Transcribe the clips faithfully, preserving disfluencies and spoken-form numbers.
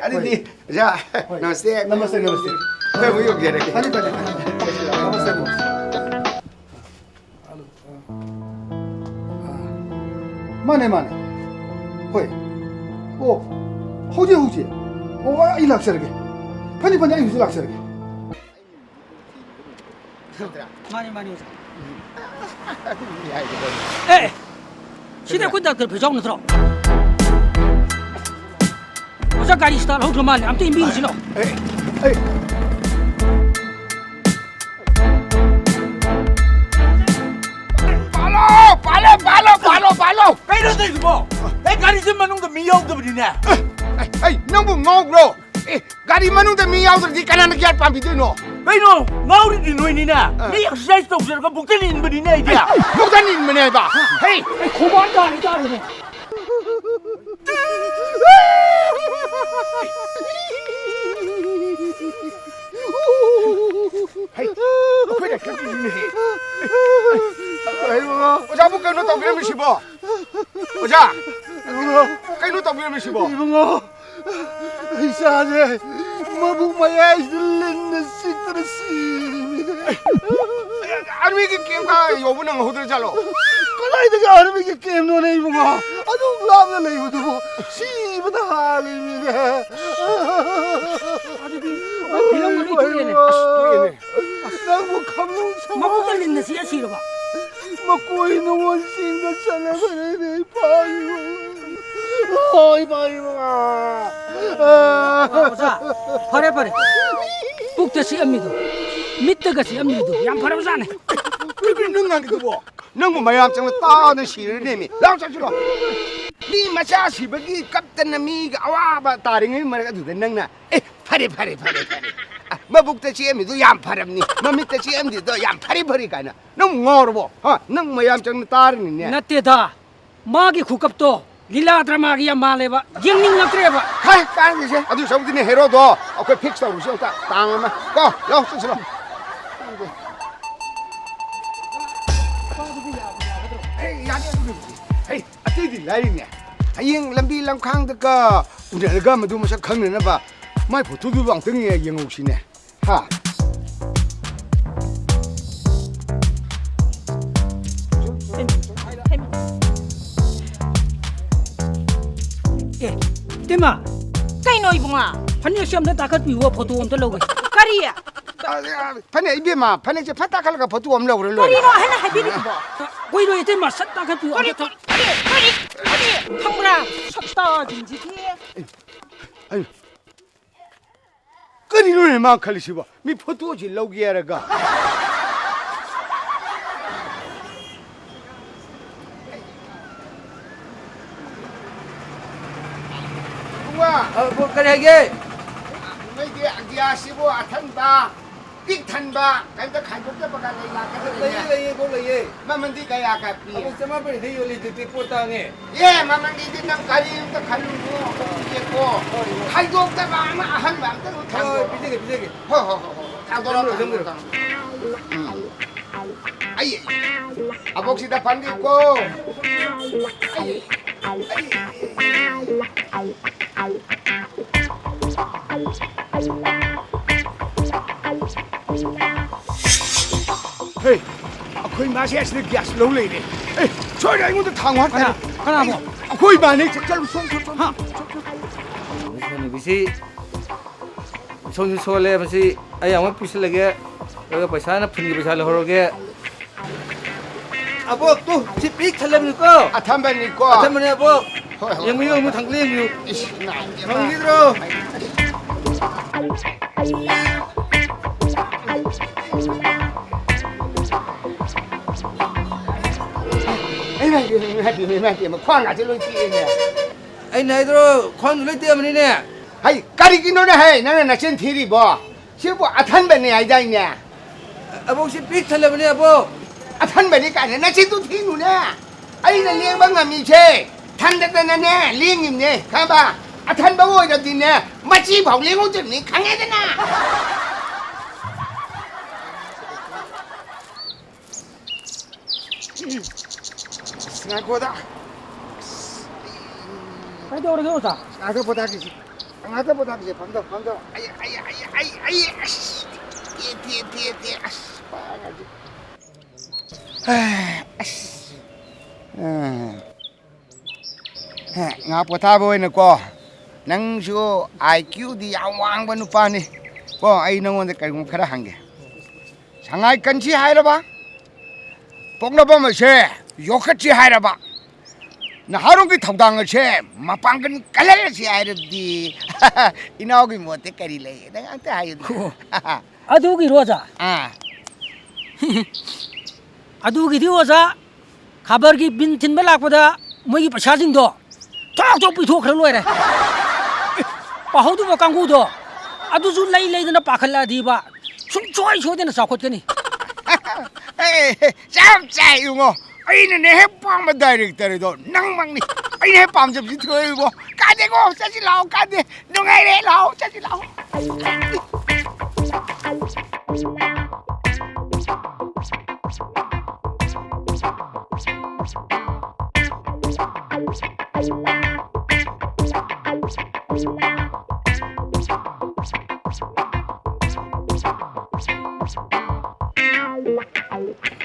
ꯑꯗꯨꯗꯤ, ꯍꯣꯏ꯫ ꯑꯣꯖꯥ, ꯍꯣꯏ꯫ ꯅꯃꯁꯇꯦ꯫ ꯅꯃꯁꯇꯦ, ꯅꯃꯁꯇꯦ꯫ ꯑꯩꯈꯣꯏ ꯑꯃꯨꯛ ꯌꯧꯖꯔꯒꯦ꯫ ꯐꯅꯤ, ꯐꯅꯤ, ꯐꯅꯤ꯫ ꯅꯃꯁꯇꯦ, ꯅꯃꯁꯇꯦ꯫ ꯍꯜꯂꯣ꯫ ꯑ, ꯑ, ꯃꯥꯅꯦ, ꯃꯥꯅꯦ꯫ ꯍꯣꯏ꯫ ꯑꯣ, ꯍꯧꯖꯤꯛ, ꯍꯧꯖꯤꯛ꯫ ꯑꯣ, ꯑꯩ ꯂꯥꯛꯆꯔꯒꯦ꯫ ꯐꯅꯤ, ꯐꯅꯤ, ꯑꯩ ꯍꯧꯖꯤꯛ ꯂꯥꯛꯆꯔꯒꯦ꯫ ꯃꯥꯅꯤ, ꯃꯥꯅꯤ, ꯑꯣꯖꯥ꯫ ꯑꯦ! ꯁꯤꯗꯤ ꯑꯩꯈꯣꯏ ꯗꯥꯛꯇꯔ ꯐꯤꯖꯥꯎ ꯅꯠꯇ꯭ꯔꯣ? ꯑꯣꯖꯥ, ꯒꯥꯔꯤ ꯁ꯭ꯇꯥꯔꯠ ꯍꯧꯗ꯭ꯔ ꯃꯥꯜꯂꯦ꯫ ꯑꯝꯇ ꯏꯟꯕꯤꯔꯨꯁꯤ ꯂꯥꯎ꯫ ꯑꯦ, ꯑꯦ꯫ ꯄꯥꯜꯂꯣ! ꯄꯥꯜꯂꯣ, ꯄꯥꯜꯂꯣ, ꯄꯥꯜꯂꯣ, ꯄꯥꯜꯂꯣ! ꯀꯩꯅꯣ ꯇꯧꯔꯤꯁꯤꯕꯣ? ꯑꯦ, ꯒꯥꯔꯤꯁꯦ ꯃꯅꯨꯡꯗ ꯃꯤ ꯌꯥꯎꯗꯕꯅꯤꯅꯦ꯫ ꯑꯦ, ꯑꯩ, ꯅꯪꯕꯨ ꯉꯥꯎꯕ꯭ꯔꯣ? ꯑꯦ, ꯒꯥꯔꯤ ꯃꯅꯨꯡꯗ ꯃꯤ ꯌꯥꯎꯗ꯭ꯔꯗꯤ ꯀꯅꯥꯅ ꯒ꯭ꯌꯥꯟ ꯄꯥꯝꯕꯤꯗꯣꯏꯅꯣ? ꯀꯩꯅꯣ? ꯉꯥꯎꯔꯤꯗꯤ ꯅꯣꯏꯅꯤꯅꯦ꯫ ꯑ꯫ ꯃꯤ ꯑꯦꯛꯁꯔꯁꯥꯏꯁ ꯇꯧꯖꯔꯒ ꯕꯨꯛꯇ ꯏꯟꯕꯅꯤꯅꯦ ꯑꯩꯗꯤ꯫ ꯑꯦ, ꯕꯨꯛꯇ ꯏꯟꯕꯅꯦ ꯍꯥꯏꯕ? ꯍꯦ! ꯑꯩ ꯈꯣꯡꯕꯥꯟ ꯇꯥꯔꯦ, ꯇꯥꯔꯦꯅꯦ꯫ ꯍꯩ, ꯑꯩꯈꯣꯏꯅ ꯈꯪꯕꯤꯔꯤꯅꯦꯍꯦ꯫ ꯀꯩꯅꯣ? ꯑꯣꯖꯥꯕꯨ ꯀꯩꯅꯣ ꯇꯧꯕꯤꯔꯝꯃꯤꯁꯤꯕꯣ? ꯑꯣꯖꯥ! ꯀꯩꯅꯣ ꯇꯧꯕꯤꯔꯝꯃꯤꯁꯤꯕꯣ? ꯏꯕꯨꯡꯉꯣ, ꯏꯆꯥꯁꯦ ꯃꯕꯨꯛ ꯃꯌꯥꯏꯁꯤꯗ ꯂꯤꯟꯅ ꯆꯤꯛꯇꯅ ꯁꯤꯔꯤꯃꯤꯅꯦ꯫ ꯑꯥꯔꯃꯤꯒꯤ ꯀꯦꯝꯞꯀ ꯌꯧꯕ ꯅꯪꯍꯧꯗ꯭ꯔꯖꯥꯠꯂꯣ? ꯀꯗꯥꯏꯗꯒꯤ ꯑꯥꯔꯃꯤꯒꯤ ꯀꯦꯝꯞꯅꯣꯅꯦ ꯏꯕꯨꯡꯉꯣ? ꯑꯗꯨꯛ ꯂꯥꯞꯅ ꯂꯩꯕꯗꯨꯕꯨ ꯁꯤꯕꯅ ꯍꯥꯜꯂꯤꯃꯤꯅꯦ꯫ ꯑꯗꯨꯗꯤ ꯑꯩꯈꯣꯏ ꯐꯤꯂꯝꯒ ꯂꯣꯏ ꯊꯣꯛꯑꯦꯅꯦ꯫ ꯑꯁ, ꯊꯣꯛꯑꯦꯅꯦ꯫ ꯅꯪꯕꯨ ꯈꯪꯅꯨꯡ ꯁꯃꯥꯏ ꯃꯕꯨꯛꯇ ꯂꯤꯟꯅ ꯆꯤꯛꯑ ꯁꯤꯔꯕ? ꯃꯀꯣꯏ ꯅꯨꯡꯉꯣꯟꯁꯤꯡꯗ ꯆꯠꯂꯕꯅꯤꯅꯦ, ꯏꯄꯥ ꯏꯕꯨꯡ꯫ ꯑꯣ, ꯏꯄꯥ ꯏꯕꯨꯡ꯫ ꯑꯣꯖꯥ, ꯐꯔꯦ, ꯐꯔꯦ꯫ ꯄꯨꯛꯇ ꯆꯤꯛꯑꯝꯃꯤꯗꯣ, ꯃꯤꯠꯇꯒ ꯆꯤꯛꯑꯝꯃꯤꯗꯣ, ꯌꯥꯝ ꯐꯔꯕꯖꯥꯠꯅꯦ꯫ ꯀꯔꯤꯅꯣ ꯅꯪ ꯉꯥꯡꯉꯤꯗꯨꯕꯣ? ꯅꯪꯕꯨ ꯃꯌꯥꯝ ꯆꯪꯅ ꯇꯥꯗꯅ ꯁꯤꯔꯅꯦꯃꯤ꯫ ꯂꯥꯎ ꯆꯠꯁꯤꯔꯣ? ꯃꯤ ꯃꯆꯥ ꯁꯤꯕꯒꯤ ꯀꯞꯇꯅ ꯃꯤꯒꯤ ꯑꯋꯥꯕ ꯇꯥꯔꯤꯉꯩ ꯃꯔꯛ ꯑꯗꯨꯗ ꯅꯪꯅ, "ꯑꯦ, ꯐꯔꯦ, ꯐꯔꯦ, ꯐꯔꯦ, ꯐꯔꯦ꯫ ꯑ, ꯃꯕꯨꯛꯇ ꯆꯤꯛꯑꯝꯃꯤꯗꯣ ꯌꯥꯝ ꯐꯔꯕꯅꯤ, ꯃꯃꯤꯠꯇ ꯆꯤꯛꯑꯝꯃꯤꯗꯣ ꯌꯥꯝ ꯐꯔꯦ, ꯐꯔꯦ" ꯀꯥꯏꯅ꯫ ꯅꯪ ꯉꯥꯎꯔꯕꯣ? ꯍꯥ? ꯅꯪ ꯃꯌꯥꯝ ꯆꯪꯅ ꯇꯥꯔꯅꯤꯅꯦ꯫ ꯅꯠꯇꯦꯗ꯫ ꯃꯥꯒꯤ ꯈꯨꯀꯞꯇꯣ ꯂꯤꯂꯥ ꯗ꯭ꯔꯃꯥꯒꯤ ꯌꯥꯝ ꯃꯥꯜꯂꯦꯕ꯫ ꯌꯦꯡꯅꯤꯡꯉꯛꯇ꯭ꯔꯦꯕ꯫ ꯍꯥꯏ, ꯀꯥꯟꯅꯗꯦꯁꯦ꯫ ꯑꯗꯨ ꯁꯔꯨꯛꯇꯤꯅꯦ, ꯍꯦꯔꯣꯗꯣ ꯑꯩꯈꯣꯏ ꯐꯤꯛꯁ ꯇꯧꯔꯨꯁꯤ ꯑꯝꯇ ꯇꯥꯡ ꯑꯃ꯫ ꯀꯣ, ꯂꯥꯎ, ꯆꯠꯁꯤꯔꯣ? ꯑꯦ, ꯌꯥꯅꯤ ꯑꯗꯨꯒꯤꯕꯨꯗꯤ꯫ ꯍꯩ, ꯑꯇꯩꯗꯤ ꯂꯥꯏꯔꯤꯅꯦ꯫ ꯍꯌꯦꯡ ꯂꯝꯕꯤ ꯂꯝꯈꯥꯡꯗꯒ ꯎꯅꯔꯒ ꯃꯗꯨ ꯃꯁꯛ ꯈꯪꯅꯅꯕ ꯃꯥꯏ ꯐꯣꯇꯣꯗꯨꯕꯨ ꯑꯃꯨꯛꯇꯪ ꯌꯦꯡꯍꯧꯁꯤꯅꯦ꯫ ꯍꯥ? ꯑꯦ, ꯏꯇꯩꯃ꯫ ꯀꯩꯅꯣ ꯏꯕꯨꯡꯉꯣ? ꯐꯅꯦꯛꯁꯦ ꯑꯝꯇ ꯇꯥꯈꯠꯄꯤꯌꯨ, ꯐꯣꯇꯣ ꯑꯝꯇ ꯂꯧꯒꯦ꯫ ꯀꯔꯤ? ꯐꯅꯦꯛ, ꯏꯕꯦꯝꯃ, ꯐꯅꯦꯛꯁꯦ ꯐꯠ ꯇꯥꯈꯠꯂꯒ ꯐꯣꯇꯣ ꯑꯃ ꯂꯧꯔ ꯂꯣꯏꯔꯦ꯫ ꯀꯔꯤꯅꯣ ꯑꯍꯟꯅ ꯍꯥꯏꯕꯤꯔꯤꯕꯣ? ꯀꯨꯏꯔꯣꯏ ꯏꯇꯩꯃ, ꯁꯠ ꯇꯥꯈꯠꯄꯤꯌꯨ, ꯀꯔꯤ, ꯑꯝꯇ ꯊꯝ- ꯀꯔꯤ, ꯀꯔꯤ, ꯀꯔꯤ? ꯈꯪꯕ꯭ꯔꯥ? ꯁꯛꯇꯥꯁꯤꯡꯁꯤꯗꯤ꯫ ꯑꯩ, ꯀꯔꯤꯅꯣꯅꯦ ꯃꯥ ꯈꯜꯂꯤꯁꯤꯕꯣ? ꯃꯤ ꯐꯣꯇꯣꯁꯤ ꯂꯧꯒꯦ ꯍꯥꯏꯔꯒ꯫ ꯏꯕꯨꯡꯉꯣ꯫ ꯑ, ꯕꯣ, ꯀꯔꯤ ꯍꯥꯏꯒꯦ? ꯅꯣꯏꯒꯤ ꯑꯥꯏꯗꯤꯌꯥꯁꯤꯕꯨ ꯑꯊꯟꯕ, ꯄꯤꯛ ꯊꯟꯕ, ꯀꯩꯝꯇ ꯈꯥꯏꯗꯣꯛꯇꯕꯒ ꯂꯩ ꯂꯥꯛꯀꯗꯕꯅꯦ꯫ ꯂꯩꯌꯦ, ꯂꯩꯌꯦ, ꯕꯣ, ꯂꯩꯌꯦ꯫ ꯃꯃꯟꯗꯤ ꯀꯌꯥ ꯀꯌꯥ ꯄꯤ? ꯑꯃꯨꯛ ꯆꯃꯥꯄꯟ ꯌꯥꯡꯈꯩ ꯌꯣꯜꯂꯤ, ꯑꯗꯨꯗꯤ ꯄꯣꯠ ꯇꯥꯡꯉꯦ꯫ ꯑꯦ, ꯃꯃꯜꯒꯤꯗꯤ ꯅꯪ ꯀꯔꯤꯝꯇ ꯈꯜꯂꯨꯅꯨ, ꯑꯩꯈꯣꯏ ꯄꯤꯒꯦꯀꯣ꯫ ꯍꯣꯏ, ꯍꯣꯏ꯫ ꯈꯥꯏꯗꯣꯛꯇꯕ ꯑꯃ ꯑꯍꯟꯕ ꯑꯝꯇ ꯑꯗꯨꯝ ꯍꯣꯏ, ꯍꯣꯏ, ꯊꯥꯡꯗꯣꯛꯑꯣ꯫ ꯄꯤꯖꯒꯦ, ꯄꯤꯖꯒꯦ꯫ ꯍꯣꯏ, ꯍꯣꯏ, ꯍꯣꯏ, ꯍꯣꯏ꯫ ꯊꯥꯡꯗꯣꯔꯛꯑꯣ, ꯊꯝꯖꯔꯣ, ꯊꯝꯖꯔꯣ꯫ ꯊꯥꯡꯗꯣꯔꯛꯑꯣ꯫ ꯎꯝ꯫ ꯑꯩ, ꯑꯕꯣꯛꯁꯤꯗ ꯐꯝꯕꯤꯌꯨꯀꯣ꯫ ꯑꯩ, ꯑꯩ꯫ ꯍꯦ, ꯑꯩꯈꯣꯏ ꯃꯥꯁꯦ ꯑꯁꯤꯗ ꯒ꯭ꯌꯥꯁ ꯂꯧ ꯂꯩꯔꯦ꯫ ꯑꯦ, ꯁꯣꯏꯗꯅ ꯑꯩꯉꯣꯟꯗ ꯊꯥꯡ ꯍꯥꯞꯇꯥꯔꯦ꯫ ꯀꯅꯥ? ꯀꯅꯥꯅꯣ? ꯑꯩꯈꯣꯏ ꯏꯃꯥꯅꯦ꯫ ꯆꯠ-, ꯆꯠꯂꯨ, ꯁꯣꯝ, ꯁꯣꯝ, ꯁꯣꯝ꯫ ꯍꯥ? ꯅꯨꯄꯤꯁꯤ ꯁꯣꯝꯁꯨ ꯁꯣꯜꯂꯦ, ꯃꯁꯤ ꯑꯩ ꯑꯃꯨꯛ ꯄꯤꯁꯤꯜꯂꯒꯦ, ꯑꯗꯨꯒ ꯄꯩꯁꯥꯅ ꯐꯨꯟꯒꯤ ꯄꯩꯁꯥ ꯂꯧꯍꯧꯔꯒꯦ꯫ ꯑꯕꯣꯛ, ꯇꯨ, ꯁꯤ ꯄꯤꯛ ꯊꯜꯂꯕꯅꯤꯀꯣ꯫ ꯑꯊꯝꯕꯅꯤꯀꯣ꯫ ꯑꯊꯝꯕꯅꯦ, ꯑꯕꯣꯛ꯫ ꯍꯣꯏ, ꯍꯣꯏ, ꯌꯦꯡꯕꯤꯌꯨ, ꯍꯣꯏ, ꯌꯦꯡꯕꯤꯌꯨ, ꯍꯣꯏ꯫ ꯊꯥꯡꯒꯠꯂ ꯌꯦꯡꯕꯤꯌꯨ꯫ ꯏꯁ, ꯏꯃꯥ, ꯏꯃꯥ꯫ ꯉꯝꯈꯤꯗ꯭ꯔꯣ? ꯏꯃꯥ, ꯏꯃꯥ, ꯏꯃꯥ, ꯏꯃꯥ, ꯏꯃꯥ, ꯈ꯭ꯋꯥꯡꯒꯥꯁꯦ ꯂꯣꯏ ꯇꯦꯛꯑꯦꯅꯦ꯫ ꯑꯩꯅ ꯍꯥꯏꯗ꯭ꯔꯣ, ꯈ꯭ꯋꯥꯡꯗꯨ ꯂꯣꯏ ꯇꯦꯛꯑꯃꯅꯤꯅꯦ꯫ ꯍꯩ, ꯀꯔꯤꯒꯤꯅꯣꯅꯦ, ꯍꯩ, ꯅꯪꯅ ꯅꯆꯤꯟ ꯊꯤꯔꯤꯕꯣ? ꯁꯤꯕꯨ ꯑꯊꯟꯕꯅꯦ ꯍꯥꯏꯗꯥꯏꯅꯦ? ꯑꯕꯣꯛꯁꯤ ꯄꯤꯛ ꯊꯜꯂꯕꯅꯦ, ꯑꯕꯣꯛ꯫ ꯑꯊꯟꯕꯅꯤ ꯀꯥꯏꯅ ꯅꯆꯤꯟꯗꯨ ꯊꯤꯅꯨꯅꯦ꯫ ꯑꯩꯅ ꯂꯦꯡꯕ ꯉꯝꯃꯤꯁꯦ ꯊꯟꯗꯗꯅꯅꯦ ꯂꯦꯡꯉꯤꯝꯅꯦ, ꯈꯪꯉꯕ? ꯑꯊꯟꯕ ꯑꯣꯏꯔꯗꯤꯅꯦ ꯃꯆꯤ ꯐꯥꯎ ꯂꯦꯡꯍꯧꯗ꯭ꯔꯤꯕꯅꯤ, ꯈꯪꯉꯦꯗꯅ? ꯉꯥꯏꯈꯣꯗ꯫ ꯀꯩꯗꯧꯔꯒꯦ ꯑꯣꯖꯥ? ꯉꯥꯛꯇ ꯄꯣꯊꯥꯈꯤꯁꯤ꯫ ꯉꯥꯛꯇ ꯄꯣꯊꯥꯈꯤꯁꯤ꯫ ꯐꯝꯗꯧ, ꯐꯝꯗꯧ꯫ ꯑꯩ, ꯑꯩ, ꯑꯩ, ꯑꯩ, ꯑꯩ, ꯑꯁ! ꯇꯦ, ꯇꯦ, ꯇꯦ, ꯇꯦ, ꯑꯁ! ꯄꯥꯒꯁꯤ꯫ ꯑꯁ! ꯑ꯫ ꯍꯦ, ꯉꯥꯏꯍꯥꯛ ꯄꯣꯊꯥꯕ ꯑꯣꯏꯅꯀꯣ, ꯅꯪꯁꯨ IQ ꯗꯤ ꯌꯥꯝ ꯋꯥꯡꯕ ꯅꯨꯄꯥꯅꯤ꯫ ꯀꯣ, ꯑꯩ ꯅꯉꯣꯟꯗ ꯀꯔꯤꯒꯨꯝꯕ ꯈꯔ ꯍꯪꯒꯦ꯫ ꯁꯉꯥꯏ ꯀꯟꯁꯤ ꯍꯥꯏꯔꯕ? ꯄꯣꯛꯅꯐꯝ ꯑꯁꯦ ꯌꯣꯛꯈꯠꯁꯤ ꯍꯥꯏꯔꯕ? ꯅꯍꯥꯔꯣꯜꯒꯤ ꯊꯧꯗꯥꯡ ꯑꯁꯦ ꯃꯄꯥꯡꯒꯜ ꯀꯜꯍꯜꯂꯁꯤ ꯍꯥꯏꯔꯕꯗꯤ ꯏꯅꯥꯎꯒꯤ ꯃꯣꯠꯇ ꯀꯔꯤ ꯂꯩ? ꯅꯪ ꯑꯝꯇ ꯍꯥꯏꯌꯨꯗꯅ꯫ ꯑꯣ, ꯑꯗꯨꯒꯤꯔꯣ ꯑꯣꯖꯥ? ꯑꯥ꯫ ꯑꯗꯨꯒꯤꯗꯤ ꯑꯣꯖꯥ, ꯈꯕꯔꯒꯤ ꯕꯤꯟ ꯊꯤꯟꯕ ꯂꯥꯛꯄꯗ ꯃꯣꯏꯒꯤ ꯄꯩꯁꯥꯁꯤꯡꯗꯣ ꯊꯣꯛ ꯊꯣꯛ ꯄꯤꯊꯣꯛꯈ꯭ꯔ ꯂꯣꯏꯔꯦ꯫ ꯄꯥꯍꯧꯗꯕ ꯀꯥꯡꯕꯨꯗꯣ ꯑꯗꯨꯁꯨ ꯂꯩ ꯂꯩꯗꯅ ꯄꯥꯈꯠꯂꯛꯑꯗꯤꯕ ꯁꯨꯡꯁꯣꯏ ꯁꯣꯏꯗꯅ ꯆꯥꯎꯈꯠꯀꯅꯤ꯫ ꯑꯦ, ꯆꯞ ꯆꯥꯏ ꯏꯕꯨꯡꯉꯣ꯫ ꯑꯩꯅꯅꯦ ꯍꯦꯛ ꯄꯥꯝꯕ director ꯗꯣ ꯅꯪꯃꯛꯅꯤ꯫ ꯑꯩꯅ ꯍꯦꯛ ꯄꯥꯝꯖꯕꯁꯤ ꯊꯣꯛꯑꯦ ꯏꯕꯨꯡꯉꯣ꯫ ꯀꯥꯟꯗꯦꯀꯣ, ꯆꯠꯁꯤ ꯂꯥꯛꯑꯣ, ꯀꯥꯟꯗꯦ꯫ ꯅꯨꯡꯉꯥꯏꯔꯦ, ꯂꯥꯛꯑꯣ, ꯆꯠꯁꯤ ꯂꯥꯛꯑꯣ꯫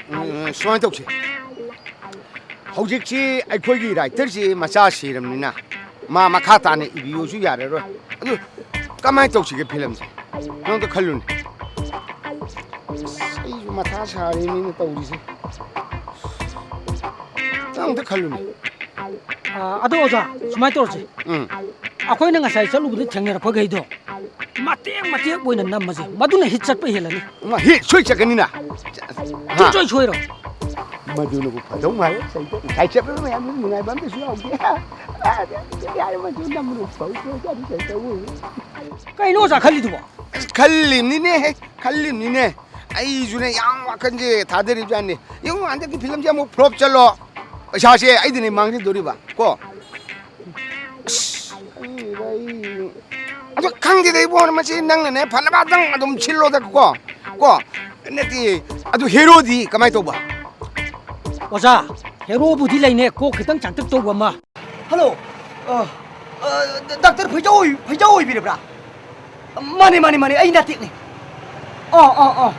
ꯎꯝ, ꯁꯨꯃꯥꯏꯅ ꯇꯧꯁꯦ꯫ ꯍꯧꯖꯤꯛꯁꯤ ꯑꯩꯈꯣꯏꯒꯤ writer ꯁꯤ ꯃꯆꯥ ꯁꯤꯔꯕꯅꯤꯅ ꯃꯥ ꯃꯈꯥ ꯇꯥꯅ ꯏꯕꯤꯌꯨꯁꯨ ꯌꯥꯔꯔꯣꯏ꯫ ꯑꯗꯨ ꯀꯃꯥꯏꯅ ꯇꯧꯁꯤꯒꯦ film ꯁꯦ? ꯅꯪ ꯑꯝꯇ ꯈꯜꯂꯨꯅꯦ꯫ ꯑꯁ, ꯑꯩꯁꯨ ꯃꯊꯥ ꯁꯥꯔꯤꯅꯤꯅꯦ ꯇꯧꯔꯤꯁꯦ꯫ ꯅꯪ ꯑꯝꯇ ꯈꯜꯂꯨꯅꯦ꯫ ꯑꯥ, ꯑꯗꯣ ꯑꯣꯖꯥ, ꯁꯨꯃꯥꯏꯅ ꯇꯧꯔꯁꯤ꯫ ꯎꯝ꯫ ꯑꯩꯈꯣꯏꯅ ꯉꯁꯥꯏ ꯆꯠꯂꯨꯕꯗ ꯊꯦꯡꯅꯔꯛꯄꯈꯩꯗꯣ ꯃꯇꯦꯛ ꯃꯇꯦꯛ ꯑꯣꯏꯅ ꯅꯝꯃꯁꯦ, ꯃꯗꯨꯅ hit ꯆꯠꯄ ꯍꯦꯜꯂꯅꯤ꯫ ꯃꯥ hit ꯁꯣꯏ ꯆꯠꯀꯅꯤꯅ꯫ ꯍꯥ? ꯁꯨꯡꯁꯣꯏ ꯁꯣꯏꯔꯣꯏ꯫ ꯃꯗꯨꯅꯕꯨ ꯐꯗꯧ ꯃꯥꯜꯂꯦ꯫ ꯉꯁꯥꯏ ꯆꯠ-, ꯉꯁꯥꯏ ꯆꯠꯄꯗ ꯃꯌꯥꯝꯗꯨ ꯅꯨꯡꯉꯥꯏꯕ ꯑꯝꯇꯁꯨ ꯌꯥꯎꯗꯦ꯫ ꯌꯥꯔꯦ, ꯃꯗꯨ ꯅꯝꯕꯅꯕꯨ ꯐꯗꯧ ꯃꯥꯜꯂꯦ꯫ ꯀꯩꯅꯣ ꯑꯣꯖꯥ ꯈꯜꯂꯤꯗꯨꯕꯣ? ꯑꯁ, ꯈꯜꯂꯤꯕꯅꯤꯅꯦ, ꯈꯜꯂꯤꯕꯅꯤꯅꯦ꯫ ꯑꯩꯁꯨꯅꯦ ꯌꯥꯝ ꯋꯥꯈꯜꯁꯦ ꯊꯥꯗꯔꯤꯕꯖꯥꯠꯅꯤ꯫ ꯌꯦꯡꯉꯨ, ꯍꯟꯗꯛꯀꯤ film ꯁꯦ ꯑꯃꯨꯛ flop ꯆꯠꯂꯣ, ꯄꯩꯁꯥꯁꯦ ꯑꯩꯗꯅꯦ ꯃꯥꯡꯖꯗꯣꯔꯤꯕ ꯀꯣ꯫ ꯑꯁ, ꯈꯪꯗꯦꯗ ꯑꯩ꯫ ꯑꯗꯣ ꯈꯪꯗꯦꯗ ꯏꯕꯣ, ꯃꯁꯤ ꯅꯪꯅꯅꯦ ꯐꯅꯕꯗꯪ ꯑꯗꯨꯝ ꯁꯤꯜꯂꯣꯗ ꯀꯣ, ꯀꯣ꯫ ꯅꯠꯇꯦ, ꯑꯗꯨ hero ꯗꯤ ꯀꯃꯥꯏ ꯇꯧꯕ? ꯑꯣꯖꯥ, hero ꯕꯨꯗꯤ ꯂꯩꯅꯦ, ꯀꯣꯛ ꯈꯤꯇꯪ ꯆꯥꯛꯇꯛ ꯇꯧꯕ ꯑꯃ꯫ Hello꯫ ꯑ, ꯑ, ꯗꯥꯛꯇꯔ ꯐꯩꯖꯥꯎ ꯑꯣꯏ-, ꯐꯩꯖꯥꯎ ꯑꯣꯏꯕꯤꯔꯕ꯭ꯔꯥ? ꯃꯥꯅꯦ, ꯃꯥꯅꯦ, ꯃꯥꯅꯦ, ꯑꯩ ꯅꯥꯇꯦꯛꯅꯦ꯫ ꯑꯣ, ꯑꯣ, ꯑꯣ꯫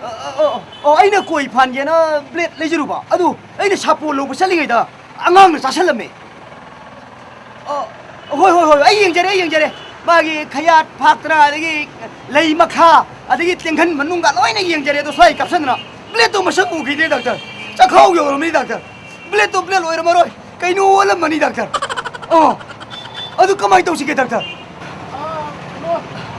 ꯑ, ꯑ, ꯑ, ꯑꯣ, ꯑꯩꯅ ꯀꯣꯏ ꯐꯥꯟꯒꯦꯅ ꯕ꯭ꯂꯦꯗ ꯂꯩꯖꯔꯨꯕ꯫ ꯑꯗꯨ ꯑꯩꯅ ꯁꯥꯄꯣꯟ ꯂꯧꯕ ꯆꯠꯂꯤꯉꯩꯗ ꯑꯉꯥꯡꯅ ꯆꯥꯁꯜꯂꯝꯃꯦ꯫ ꯑ, ꯍꯣꯏ, ꯍꯣꯏ, ꯍꯣꯏ, ꯑꯩ ꯌꯦꯡꯖꯔꯦ, ꯑꯩ ꯌꯦꯡꯖꯔꯦ꯫ ꯃꯥꯒꯤ ꯈꯌꯥꯠ ꯐꯥꯛꯇꯅ, ꯑꯗꯒꯤ ꯂꯩ ꯃꯈꯥ, ꯑꯗꯒꯤ ꯇꯦꯡꯈꯟ ꯃꯅꯨꯡꯒ ꯂꯣꯏꯅ ꯌꯦꯡꯖꯔꯦ꯫ ꯑꯗꯣ ꯁ꯭ꯋꯥꯏ ꯀꯥꯞꯁꯟꯗꯅ ꯕ꯭ꯂꯦꯗꯇꯣ ꯃꯁꯛ ꯎꯈꯤꯗ꯭ꯔꯦ, ꯗꯥꯛꯇꯔ꯫ ꯆꯥꯛꯈꯥꯎ ꯌꯧꯔꯝꯃꯅꯤ, ꯗꯥꯛꯇꯔ꯫ ꯕ꯭ꯂꯦꯗꯇꯣ ꯕ꯭ꯂꯦꯗ ꯑꯣꯏꯔꯝꯃꯔꯣꯏ꯫ ꯀꯩꯅꯣ ꯑꯣꯜꯂꯝꯃꯅꯤ, ꯗꯥꯛꯇꯔ꯫ ꯑꯣ, ꯑꯗꯨ ꯀꯃꯥꯏꯅ ꯇꯧꯁꯤꯒꯦ, ꯗꯥꯛꯇꯔ? ꯑꯥ, ꯀꯩꯅꯣ,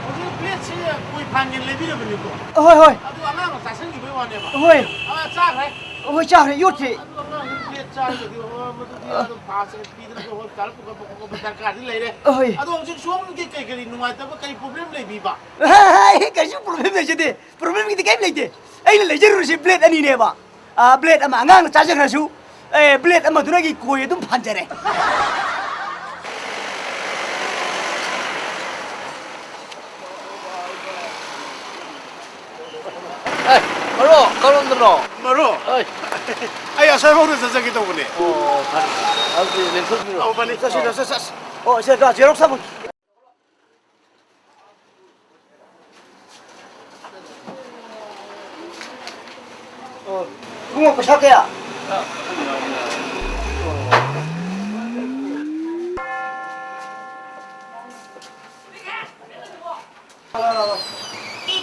ꯍꯧꯖꯤꯛ ꯕ꯭ꯂꯦꯗꯁꯤ ꯀꯣꯏ ꯐꯥꯟꯒꯦꯅ ꯂꯩꯕꯤꯔꯕꯅꯤꯀꯣ? ꯍꯣꯏ, ꯍꯣꯏ꯫ ꯑꯗꯨ ꯑꯉꯥꯡꯅ ꯆꯥꯁꯤꯟꯈꯤꯕꯩ ꯋꯥꯅꯦꯕ꯫ ꯍꯣꯏ꯫ ꯑꯥ, ꯆꯥꯈ꯭ꯔꯦ꯫ ꯍꯣꯏ, ꯆꯥꯈ꯭ꯔꯦ, ꯌꯣꯠꯈ꯭ꯔꯦ꯫ ꯑꯗꯨ ꯑꯉꯥꯡꯗꯨ ꯕ꯭ꯂꯦꯗ ꯆꯥꯔꯒꯗꯤ, ꯑꯣ, ꯃꯗꯨꯗꯤ ꯑꯗꯨꯝ ꯐꯥꯁ ꯑꯦꯗ ꯄꯤꯗꯅ ꯍꯣꯁꯄꯤꯇꯥꯜ ꯄꯨꯈꯠꯄ ꯈꯣꯠꯄ ꯗꯔꯀꯥꯔꯗꯤ ꯂꯩꯔꯦ꯫ ꯍꯣꯏ꯫ ꯑꯗꯣ ꯍꯧꯖꯤꯛ ꯁꯣꯝꯒꯤ ꯀꯩ ꯀꯔꯤ ꯅꯨꯡꯉꯥꯏꯇꯕ, ꯀꯔꯤ ꯄ꯭ꯔꯣꯕ꯭ꯂꯦꯝ ꯂꯩꯕꯤꯕ? ꯑꯩ ꯀꯩꯁꯨ ꯄ꯭ꯔꯣꯕ꯭ꯂꯦꯝ ꯂꯩꯖꯗꯦ꯫ ꯄ꯭ꯔꯣꯕ꯭ꯂꯦꯝꯒꯤꯗꯤ ꯀꯔꯤꯝ ꯂꯩꯇꯦ꯫ ꯑꯩꯅ ꯂꯩꯖꯔꯨꯔꯤꯁꯤ ꯕ꯭ꯂꯦꯗ ꯑꯅꯤꯅꯦꯕ꯫ ꯑ, ꯕ꯭ꯂꯦꯗ ꯑꯃ ꯑꯉꯥꯡꯅ ꯆꯥꯖꯈ꯭ꯔꯁꯨ, ꯑꯦ, ꯕ꯭ꯂꯦꯗ ꯑꯃꯗꯨꯅ ꯑꯩꯒꯤ ꯀꯣꯏ ꯑꯗꯨꯝ ꯐꯥꯟꯖꯔꯦ꯫ ꯑꯦ, ꯃꯔꯨꯞ, ꯀꯔꯣꯝꯗꯅꯣ? ꯃꯔꯨꯞ, ꯑꯩ꯫ ꯑꯩ ꯑꯁꯥꯏꯐꯥꯎꯗ ꯆꯠꯆꯒꯦ ꯇꯧꯕꯅꯦ꯫ ꯑꯣ, ꯐꯔꯦ, ꯐꯔꯦ꯫ ꯑꯗꯨꯗꯤ ꯂꯦꯡꯊꯣꯛꯄꯤꯔꯣ꯫ ꯑꯧ, ꯃꯥꯅꯤ꯫ ꯆꯠꯁꯤ, ꯆꯠꯁꯤ, ꯆꯠꯁꯤ꯫ ꯑꯣ, ꯁꯦ, ꯖꯦꯔꯣꯛꯁ ꯑꯃ꯫ ꯑꯣ, ꯏꯕꯨꯡꯉꯣ, ꯄꯩꯁꯥ ꯀꯌꯥ?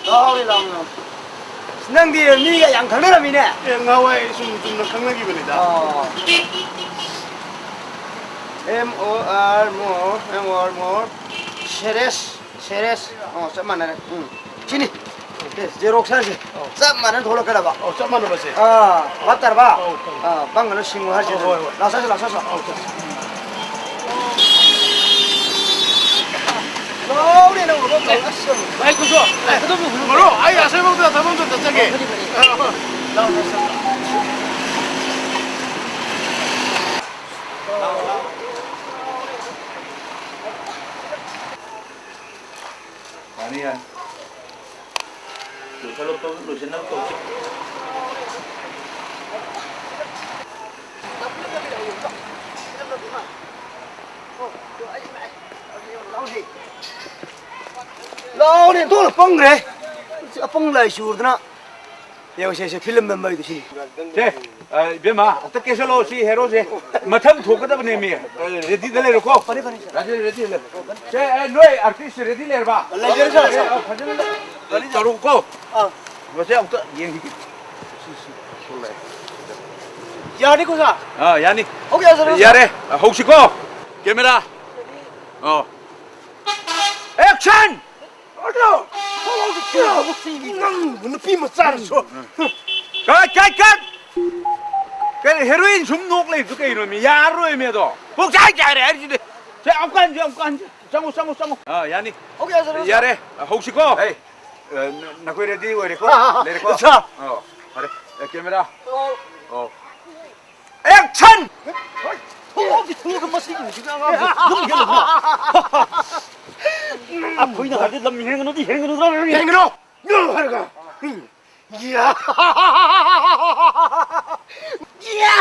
ꯂꯥꯎ, ꯂꯥꯎ, ꯂꯥꯎ꯫ ꯅꯪꯗꯤ ꯃꯤꯒ ꯌꯥꯝ ꯈꯪꯅꯔꯝꯃꯤꯅꯦ? ꯑꯦ, ꯉꯍꯥꯟꯋꯥꯏ ꯁꯨꯝ ꯆꯨꯝꯅ ꯈꯪꯅꯈꯤꯕꯅꯤꯗ꯫ ꯑꯣ꯫ M O R more, M O R more. Serious, serious. ꯑꯣ, ꯆꯞ ꯃꯥꯟꯅꯔꯦ꯫ ꯎꯝ꯫ ꯁꯤꯅꯤ꯫ ꯑꯦ, ꯖꯦꯔꯣꯛꯁ ꯍꯥꯏꯁꯦ꯫ ꯑꯧ꯫ ꯆꯞ ꯃꯥꯟꯅꯅ ꯊꯣꯛꯂꯛꯀꯗꯕ꯫ ꯑꯧ, ꯆꯞ ꯃꯥꯟꯅꯕꯁꯦ꯫ ꯑꯥ, ꯐꯠꯇꯔꯕ? ꯑꯧ, ꯐꯔꯦ꯫ ꯑꯥ, ꯄꯪꯒꯅꯨ, ꯁꯤꯡꯉꯨ ꯍꯥꯏꯁꯦ꯫ ꯑꯧ, ꯍꯣꯏ, ꯍꯣꯏ꯫ ꯂꯥꯛꯁꯣ, ꯂꯥꯛꯁꯣ, ꯂꯥꯛꯁꯣ꯫ ꯑꯧ, ꯆꯠꯁꯤ꯫ ꯂꯣꯏꯔꯦ, ꯅꯪ ꯃꯔꯣꯝ ꯂꯣꯏꯔꯦ꯫ ꯑꯁ꯫ ꯚꯥꯏ, ꯀꯨꯁꯣ, ꯑꯦ, ꯃꯔꯨꯞ, ꯑꯩ ꯑꯁꯣꯏꯕꯧꯗ ꯊꯕꯛ ꯑꯝꯇ ꯆꯠꯆꯒꯦ꯫ ꯑꯣ, ꯐꯅꯤ, ꯐꯅꯤ꯫ ꯑ, ꯑ, ꯂꯥꯛꯑꯣ, ꯂꯥꯛꯑꯣ, ꯂꯥꯛꯑꯣ꯫ ꯌꯥꯅꯤ, ꯌꯥꯅꯤ꯫ ꯂꯣꯏꯁꯤꯜꯂꯣ, ꯂꯣꯏꯁꯤꯟꯅꯕ ꯇꯧꯁꯤ꯫ ꯇꯥꯎꯅꯦ, ꯑꯣꯟꯊꯣꯛꯅ ꯄꯪꯈ꯭ꯔꯦ꯫ ꯑꯄꯪ ꯂꯥꯏ ꯆꯨꯔꯗꯅ꯫ ꯌꯦꯡꯉꯨꯁꯦ, ꯁꯦ, ꯐꯤꯂꯝ ꯅꯝꯕ ꯍꯥꯏꯗꯨ ꯁꯤꯅꯤ꯫ ꯁꯦ, ꯑ, ꯏꯕꯦꯝꯃ, ꯑꯝꯇ ꯀꯦꯁꯜꯂꯣ, ꯁꯤ ꯍꯦꯔꯣꯁꯦ꯫ ꯃꯊꯪ ꯊꯣꯛꯀꯗꯕꯅꯦꯃꯤ꯫ ꯑ, ꯔꯦꯗꯤꯗ ꯂꯩꯔꯣꯀꯣ꯫ ꯐꯔꯦ, ꯐꯔꯦ, ꯁꯦ꯫ ꯔꯥꯖꯦꯟ, ꯔꯦꯗꯤ ꯂꯩꯔꯣ꯫ ꯁꯦ, ꯑ, ꯅꯣꯏ ꯑꯥꯔꯇꯤꯁ ꯔꯦꯗꯤ ꯂꯩꯔꯕ? ꯂꯩꯖꯔꯦ, ꯁꯥꯔ, ꯑꯦ, ꯁꯥꯔ꯫ ꯑ, ꯐꯖꯅ ꯇꯧꯔꯨꯀꯣ꯫ ꯑꯥ꯫ ꯃꯁꯦ ꯑꯝꯇ ꯌꯦꯡꯈꯤꯒꯦ꯫ ꯁꯤ, ꯁꯤ, ꯊꯣꯛꯂꯛꯑꯦ꯫ ꯌꯥꯔꯅꯤꯀꯣ, ꯁꯥꯔ? ꯑꯥ, ꯌꯥꯅꯤ꯫ ꯑꯣꯀꯦ, ꯁꯥꯔ, ꯁꯥꯔ꯫ ꯌꯥꯔꯦ, ꯍꯧꯁꯤꯀꯣ꯫ ꯀꯦꯃꯦꯔꯥ꯫ ꯑꯣ꯫ ꯑꯦꯛꯁꯟ! ꯅꯪꯕꯨ ꯅꯨꯄꯤ ꯃꯆꯥꯅꯁꯨ꯫ ꯀꯠ, ꯀꯠ, ꯀꯠ! ꯀꯩꯅꯣ, ꯍꯦꯔꯣꯏꯟ ꯁꯨꯝ ꯅꯣꯛ ꯂꯩꯕꯗꯨ ꯀꯩꯅꯣ, ꯃꯤ? ꯌꯥꯔꯔꯣꯏ, ꯃꯤ, ꯑꯗꯣ꯫ ꯄꯨꯡꯆꯥꯏ ꯆꯥꯏꯔꯦ ꯍꯥꯏꯔꯤꯁꯤꯗꯤ꯫ ꯁꯦ, ꯑꯃꯨꯛꯀ ꯍꯟꯁꯦ, ꯑꯃꯨꯛꯀ ꯍꯟꯁꯦ꯫ ꯆꯪꯉꯣ, ꯆꯪꯉꯣ, ꯆꯪꯉꯣ꯫ ꯑꯥ, ꯌꯥꯅꯤ꯫ ꯑꯣꯀꯦ, ꯁꯥꯔ, ꯁꯥꯔ꯫ ꯌꯥꯔꯦ, ꯍꯧꯁꯤꯀꯣ꯫ ꯑꯦ, ꯑ, ꯅ-, ꯅꯈꯣꯏ ꯔꯦꯗꯤ ꯑꯣꯏꯔꯦꯀꯣ? ꯑꯥ, ꯑꯥ, ꯑꯥ꯫ ꯂꯩꯔꯦꯀꯣ? ꯁꯥꯔ꯫ ꯑꯣ, ꯐꯔꯦ꯫ ꯑꯦ, ꯀꯦꯃꯦꯔꯥ꯫ ꯑꯣ꯫ ꯑꯣ꯫ ꯑꯦꯛꯁꯟ! ꯊꯣꯛꯂꯛꯑꯣ, ꯊꯣꯛꯂꯛꯑꯣ, ꯃꯁꯤꯒꯤ ꯅꯨꯄꯤ ꯑꯉꯥꯡꯁꯦ ꯂꯝ ꯍꯦꯜꯂꯕ꯭ꯔꯥ? ꯑꯩꯈꯣꯏꯅ ꯍꯥꯏꯔꯗꯤ ꯂꯝ ꯍꯦꯟꯒꯅꯨꯗꯤ ꯍꯦꯟꯒꯅꯨꯗ꯭ꯔꯥ? ꯍꯦꯟꯒꯅꯨ! ꯅꯣ ꯍꯥꯏꯔꯒ꯫ ꯎꯝ꯫ ꯌꯥ! ꯌꯥ!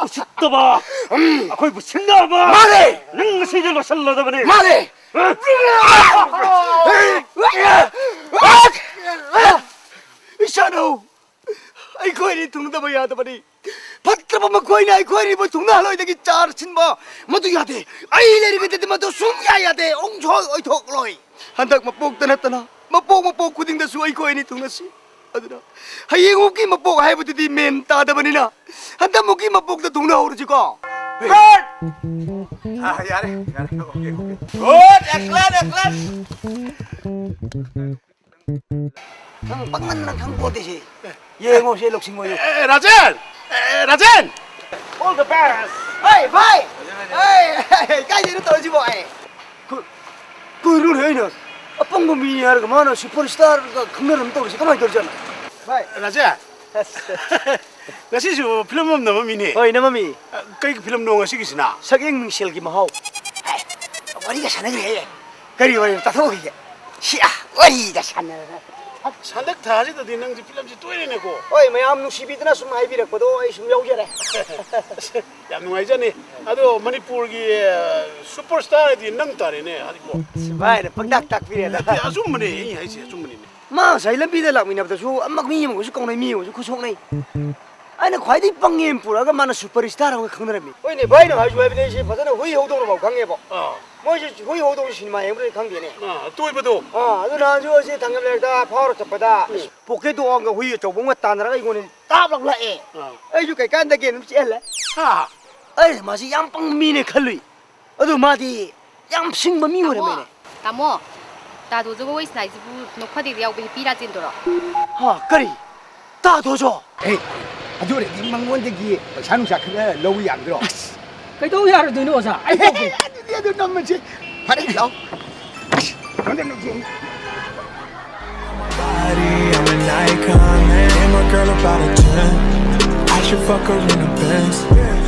ꯎꯁꯤꯠꯇꯕ! ꯎꯝ꯫ ꯑꯩꯈꯣꯏꯕꯨ ꯁꯤꯡꯅꯕ! ꯃꯥꯅꯦ! ꯅꯪ ꯉꯁꯤꯗꯤ ꯂꯣꯏꯁꯤꯜꯂꯗꯕꯅꯦ! ꯃꯥꯅꯦ! ꯍꯥ? ꯏꯆꯥꯅꯨ! ꯑꯩꯈꯣꯏꯅꯤ ꯊꯨꯡꯅꯗꯕ ꯌꯥꯗꯕꯅꯤ꯫ ꯐꯠꯇ꯭ꯔꯕ ꯃꯈꯣꯏꯅ ꯑꯩꯈꯣꯏꯅꯤꯕꯨ ꯊꯨꯡꯅꯍꯜꯂꯣꯏꯗꯒꯤ ꯆꯥꯔ ꯁꯤꯟꯕ ꯃꯗꯨ ꯌꯥꯗꯦ꯫ ꯑꯩ ꯂꯩꯔꯤꯉꯩꯗꯗꯤ ꯃꯗꯨ ꯁꯨꯡꯌꯥ ꯌꯥꯗꯦ꯫ ꯑꯣꯡꯁꯣꯏ ꯑꯣꯏꯊꯣꯛꯂꯣꯏ꯫ ꯍꯟꯗꯛ ꯃꯄꯣꯛꯇ ꯅꯠꯇꯅ ꯃꯄꯣꯛ ꯃꯄꯣꯛ ꯈꯨꯗꯤꯡꯗꯁꯨ ꯑꯩꯈꯣꯏ ꯑꯅꯤ ꯊꯨꯡꯅꯁꯤ꯫ ꯑꯗꯨꯅ ꯍꯌꯦꯡꯃꯨꯛꯀꯤ ꯃꯄꯣꯛ ꯍꯥꯏꯕꯗꯨꯗꯤ ꯃꯦꯟ ꯇꯥꯗꯕꯅꯤꯅ ꯍꯟꯗꯛꯃꯨꯛꯀꯤ ꯃꯄꯣꯛꯇ ꯊꯨꯡꯅꯍꯧꯔꯁꯤꯀꯣ꯫ ꯀꯠ! ꯑꯥ, ꯌꯥꯔꯦ, ꯌꯥꯔꯦ꯫ Okay, okay. Good! Excellent, excellent! ꯅꯪ ꯄꯪꯃꯟꯗꯅ ꯈꯪꯄꯣꯠꯇꯦ ꯁꯤ꯫ ꯌꯦꯡꯉꯣ ꯁꯤ ꯂꯧꯁꯤꯡ ꯑꯣꯏꯌꯨ꯫ ꯑꯦ, ꯔꯥꯖꯦꯟ! ꯑꯦ, ꯔꯥꯖꯦꯟ! All the best! ꯍꯩ, ꯚꯥꯏ! ꯍꯩ, ꯀꯥꯏꯗꯩꯅꯣ ꯇꯧꯔꯤꯁꯤꯕꯣ ꯑꯩ? ꯀꯨ-, ꯀꯨꯏꯔꯨꯅꯦ ꯑꯩꯅ ꯑꯄꯪꯕ ꯃꯤꯅꯤ ꯍꯥꯏꯔꯒ ꯃꯥꯅ ꯁꯨꯄꯔ ꯁ꯭ꯇꯥꯔꯒ ꯈꯪꯅꯔꯝ ꯇꯧꯔꯤꯁꯤ ꯀꯃꯥꯏꯅ ꯇꯧꯔꯤꯖꯥꯠꯅꯣ? ꯚꯥꯏ! ꯔꯥꯖꯦꯟ! ꯑꯁ꯫ ꯉꯁꯤꯁꯨ ꯐꯤꯂꯝ ꯑꯃ ꯅꯝꯃꯝꯃꯤꯅꯦ꯫ ꯍꯣꯏ, ꯅꯝꯃꯝꯃꯤ꯫ ꯀꯩ ꯐꯤꯂꯝꯅꯣ ꯉꯁꯤꯒꯤꯁꯤꯅ? ꯁꯛꯌꯦꯡ ꯃꯤꯡꯁꯦꯜꯒꯤ ꯃꯍꯥꯎ꯫ ꯍꯦ, ꯋꯥꯔꯤꯒ ꯁꯥꯟꯅꯈ꯭ꯔꯦꯍꯦ꯫ ꯀꯔꯤ ꯋꯥꯔꯤꯅꯣ? ꯇꯥꯊꯣꯛꯈꯤꯒꯦ꯫ ꯁꯤ, ꯑ, ꯋꯥꯔꯤꯒ ꯁꯥꯟꯅꯔꯒ꯫ ꯑꯁ, ꯍꯟꯗꯛ ꯊꯥꯁꯤꯗꯗꯤ ꯅꯪꯁꯦ ꯐꯤꯂꯝꯁꯤ ꯇꯣꯏꯔꯦꯅꯦꯀꯣ꯫ ꯍꯣꯏ, ꯃꯌꯥꯝ ꯅꯨꯡꯁꯤꯕꯤꯗꯨꯅ ꯁꯨꯝ ꯍꯥꯏꯕꯤꯔꯛꯄꯗꯣ ꯑꯩ ꯁꯨꯝ ꯌꯥꯎꯖꯔꯦ꯫ ꯌꯥꯝ ꯅꯨꯡꯉꯥꯏꯖꯅꯤ꯫ ꯑꯗꯣ ꯃꯅꯤꯄꯨꯔꯒꯤ, ꯑ, ꯁꯨꯄꯔ ꯁ꯭ꯇꯥꯔ ꯍꯥꯏꯗꯤ ꯅꯪ ꯇꯥꯔꯦꯅꯦ, ꯍꯥꯏꯗꯤꯀꯣ꯫ ꯚꯥꯏꯅ ꯄꯪꯇꯥꯛ ꯇꯥꯛꯄꯤꯔꯦꯗ꯫ ꯅꯠꯇꯦ, ꯑꯆꯨꯝꯕꯅꯦ ꯑꯩ ꯍꯥꯏꯁꯦ, ꯑꯆꯨꯝꯕꯅꯤꯅꯦ꯫ ꯃꯥ ꯉꯁꯥꯏ ꯂꯝꯕꯤꯗ ꯂꯥꯛꯃꯤꯟꯅꯕꯗꯁꯨ ꯑꯃ ꯃꯤ ꯑꯃꯒꯁꯨ ꯀꯧꯅꯩ, ꯃꯤ ꯑꯃꯒꯁꯨ ꯈꯨꯠꯁꯣꯛꯅꯩ꯫ ꯑꯩꯅ ꯈ꯭ꯋꯥꯏꯗꯒꯤ ꯄꯪꯉꯦꯅ ꯄꯨꯔꯛꯑꯒ ꯃꯥꯅ ꯁꯨꯄꯔ ꯁ꯭ꯇꯥꯔ ꯑꯃꯒ ꯈꯪꯅꯔꯝꯃꯤ꯫ ꯍꯣꯏꯅꯦ, ꯚꯥꯏꯅ ꯍꯥꯏꯁꯨ ꯍꯥꯏꯕꯅꯦ, ꯑꯩꯁꯦ ꯐꯖꯅ ꯍꯨꯏ ꯍꯧꯗꯣꯡꯅꯐꯥꯎ ꯈꯪꯉꯦꯕ꯫ ꯑꯥ꯫ ꯃꯣꯏꯁꯦ ꯍꯨꯏ ꯍꯧꯗꯣꯡ ꯁꯤꯅꯦꯃꯥ ꯌꯦꯡꯕꯗꯤ ꯈꯪꯗꯦꯅꯦ꯫ ꯑꯥ, ꯑꯇꯣꯏꯕꯗꯣ꯫ ꯑꯥ, ꯑꯗꯨ ꯅꯍꯥꯟꯁꯨ ꯑꯩꯁꯦ ꯊꯥꯡꯖꯝ ꯂꯩꯔꯛꯇ ꯐꯥꯎꯔ ꯆꯠꯄꯗ, ꯎꯝ꯫ ꯄꯣꯀꯦꯠ ꯗꯣꯒ ꯍꯨꯏ ꯑꯆꯧꯕ ꯑꯃꯒ ꯇꯥꯟꯅꯔꯒ ꯑꯩꯉꯣꯟꯗ ꯇꯥꯞ ꯂꯥꯎ ꯂꯥꯛꯑꯦ꯫ ꯑꯥ꯫ ꯑꯩꯁꯨ ꯀꯩꯀꯥꯟꯗꯒꯦ ꯑꯗꯨꯝ ꯆꯦꯜꯂꯦ꯫ ꯍꯥ꯫ ꯑꯩ ꯃꯥꯁꯤ ꯌꯥꯝ ꯄꯪꯕ ꯃꯤꯅꯦ ꯈꯜꯂꯨꯏ꯫ ꯑꯗꯨ ꯃꯥꯗꯤ ꯌꯥꯝ ꯁꯤꯡꯕ ꯃꯤ ꯑꯣꯏꯔꯝꯃꯦꯅꯦ꯫ ꯇꯥꯃꯣ, ꯇꯥꯗꯣ ꯖꯒꯣꯏ ꯁꯥꯟꯅꯩꯁꯤꯕꯨ ꯅꯣꯛꯐꯗꯦꯗ ꯌꯥꯎꯕ ꯍꯤꯄꯤ ꯔꯥꯖꯦꯟꯗ꯭ꯔꯣ? ꯍꯥ, ꯀꯔꯤ? ꯇꯥꯗꯣꯖꯣ? ꯑꯦ, ꯑꯗꯨ ꯑꯣꯏꯔꯗꯤ ꯃꯉꯣꯟꯗꯒꯤ ꯄꯩꯁꯥ ꯅꯨꯡꯁꯥ ꯈꯔ ꯂꯧꯕ ꯌꯥꯒꯗ꯭ꯔꯣ? ꯑꯁ, ꯀꯩꯗꯧ ꯌꯥꯔꯣꯏꯗꯣꯏꯅꯣ, ꯑꯣꯖꯥ? ꯑꯩ ꯇꯧꯒꯦ꯫ ꯑꯗꯨꯗꯤ ꯑꯗꯨ ꯅꯝꯃꯁꯤ꯫ ꯐꯔꯦ, ꯂꯥꯛꯑꯣ꯫ ꯑꯁ, ꯅꯝꯗ ꯅꯝꯁꯤ꯫ Body, I'm an icon. And my girl about a ten. I should fuck her in a Benz.